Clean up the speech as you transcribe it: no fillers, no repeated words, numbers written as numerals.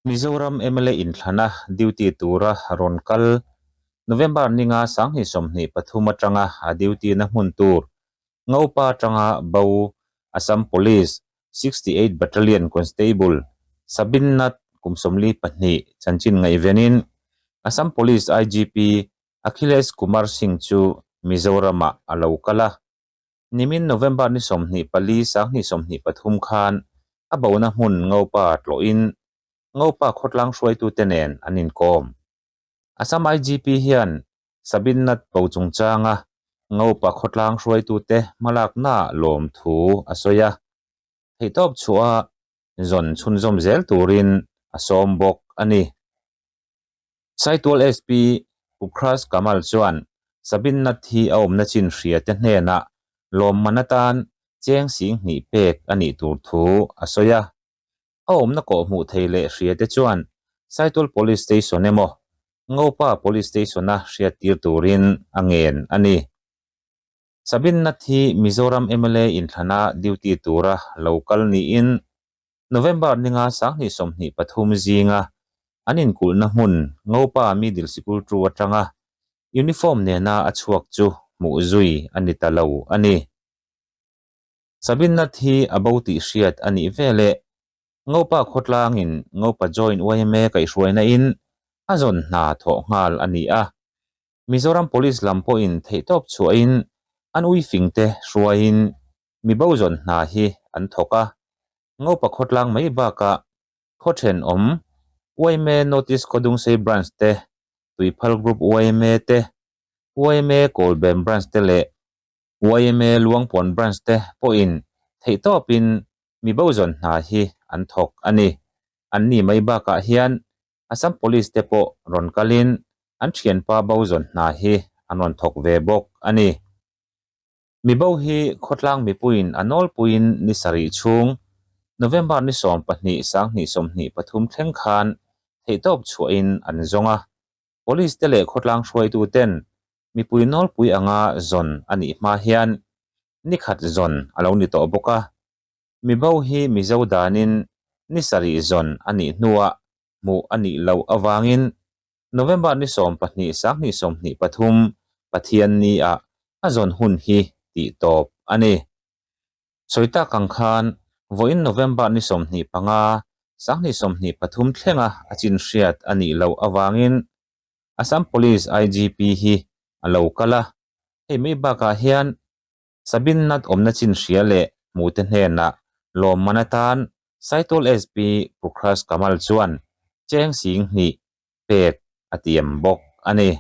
Mizoram mla inthlana duty tura rawn kal November ninga 2023 atanga a duty na hmun tur Ngopa atanga bo Assam Police 68 Battalion Constable Sabin Nath kum 42 chanchin ngaihvenin Assam Police IGP Akhilesh Kumar Singh chu Mizoramah a lo kal a. Nimin November ni 24 2023 khan a bona hmun Ngopa tlawhin Ngopa khawtlang hruaitute nen an inkawm. Assam IGP hian Sabin Nath bo chungchanga Ngopa khawtlang hruaitute hmalaknaah lawmthu a sawi a, theihtawp chhuah zawn chhunzawm zel turin a sawm bawk a ni. Saitual SP Ukhras Kamal chuan Sabin Nath hi a awmna chin hria te hnenah lawmman atan cheng sing hnih pek a nih tur thu a sawi a. A awmna kawh hmuh thei leh hria te chuan Saitual Police Station emaw Ngopa Police Station-a hriattir turin a ngen a ni. Sabin Nath hi Mizoram mla inthlana duty tura lo kal niin November ninga 2023 zinga an inkulhna hmun Ngopa Middle Sikul tu atanga uniform nena a chhuak chu hmuh zui a ni ta lo a ni. Sabin Nath hi a bo tih hriat a nih veleh Ngopa khawtlangin Ngopa Joint yma kaihhruaina in a zawn hna thawh nghal a ni a. Mizoram Police lam pawhin theihtawp chhuahin an uifing te hruaiin mi bo zawn hna hi an thawk a. Ngopa khawtlang mai bakah khaw thenawm yma North East Khawdungsei Branch te, Tuiphal Group yma te, yma Kawlbem Branch te leh yma Luangpawn Branch te pawhin theihtawpin mi bo zawn hna hi an thawk a ni. An ni mai bakah hian Assam Police te pawh rawn kalin an thianpa bo zawn hna hi an rawn thawk ve bawk a ni. Mi bo hi khawtlang mipuiin a nawlpuiin ni sarih chhung November ni 12 2023 thleng khan theihtawp chhuahin an zawng a. Police te leh khawtlang hruaitu ten mipui nawlpui anga zawn a nih hma hian ni khat zawn a lo ni tawh bawk a. Mi bo hi Mizo danin ni sarih zawn a nih hnuah hmuh a nih loh avangin November ni 12 2023 Pathian ni ah a zawn hun hi tih tawp a ni. Sawi tak ang khan vawiin November ni 25 2023 thlenga a chin hriat a nih loh avangin Assam Police IGP hi a lo kal a, hei mai bakah hian Sabin Nath awmna chin hria leh hmuhte hnenah lawmman atan Saitual SP Prukhras Kamal chuan cheng sing hnih pek a tiam bawk a ni.